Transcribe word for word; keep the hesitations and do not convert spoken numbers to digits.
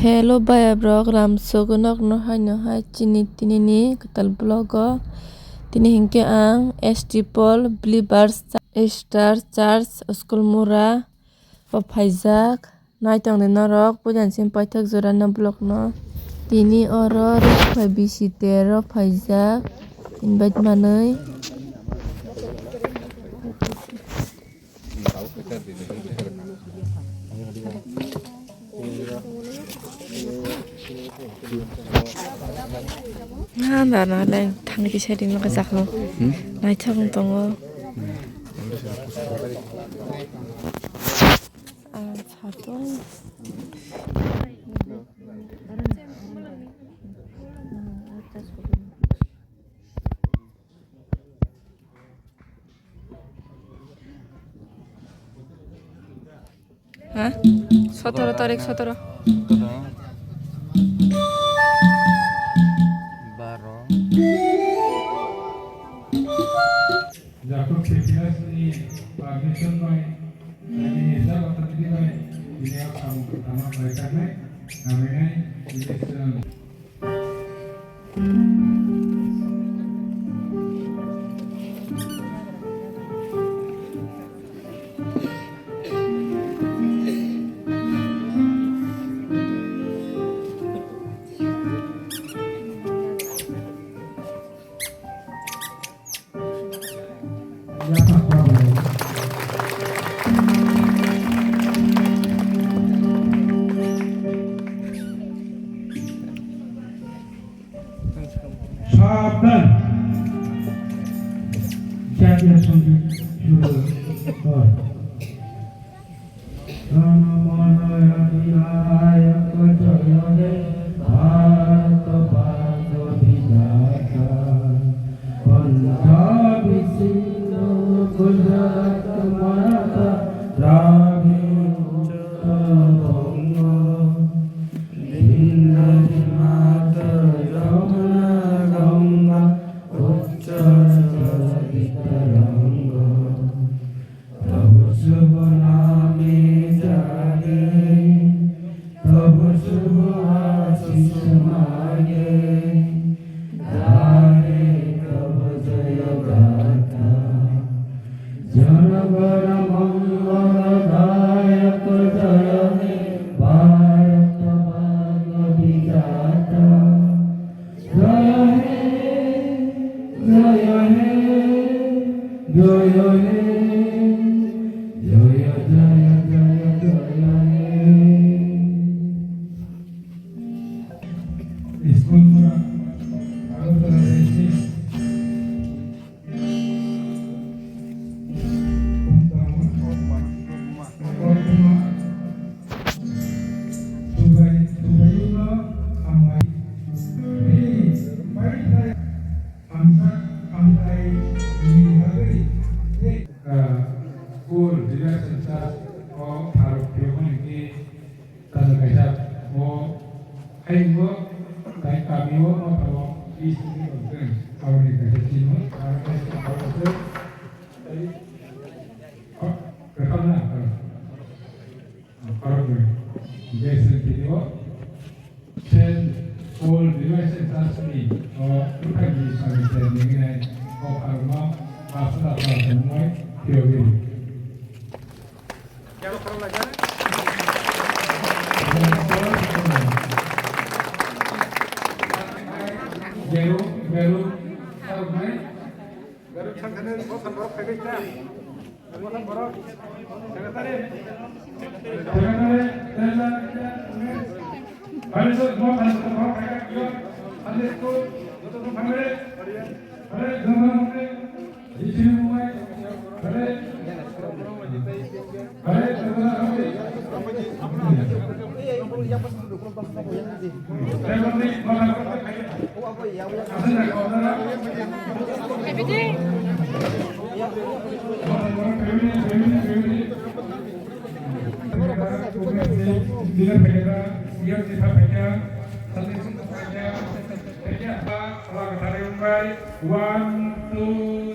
Hello bhaiya borok, lamsogo nokno haino hai chini tinini kwtal vlog o. Tini hinkhe ang S T Paul Believers Star Church School Mura o phaijak. Naitongdi norok puila chini paithak jora no vlog no. Tini oro rok phai bisi tero phaijak invite manwi. Na, na, na, leng thangni kisa ring no kajak no. Hmm? Naithok wng tongo. Ah, satung. Ha? Sotoro tarik, sotoro. Baro. Jacob Sekilas ni permission bai, ani hisab atau tidak bai, ini apa kamu pertama kali karena, namanya ini sedang. Sabdan. Jatiya Sangeet suru kor. Punjabi Sindhu Gujarat Maratha Dravid Uttar Banga Sindhu Himachal Jamuna Ganga Utsav Taranga Taranga Tava shubh name jage, tava shubh ashish mange, gaye tava jaya gatha. Jana gana mangala dayak jaya he Bharat bhag vidhata. Jaya he, jaya he, jaya he, jaya, jaya, jaya, jaya he. School Mura, Agartala district. School, Believers Church o pharok phiyokmani hwnkhe Tamo kaisa o hayungo tai kami o no tamo isi ni tongkhe aboni kaisa chini aro kaisa tamo se tai kwthang na aro aro ni je se tini o Saint Paul Believers Church ni o bwkhani sari se nini nai o pharma pastor pastor moi phiyogwi. One, two.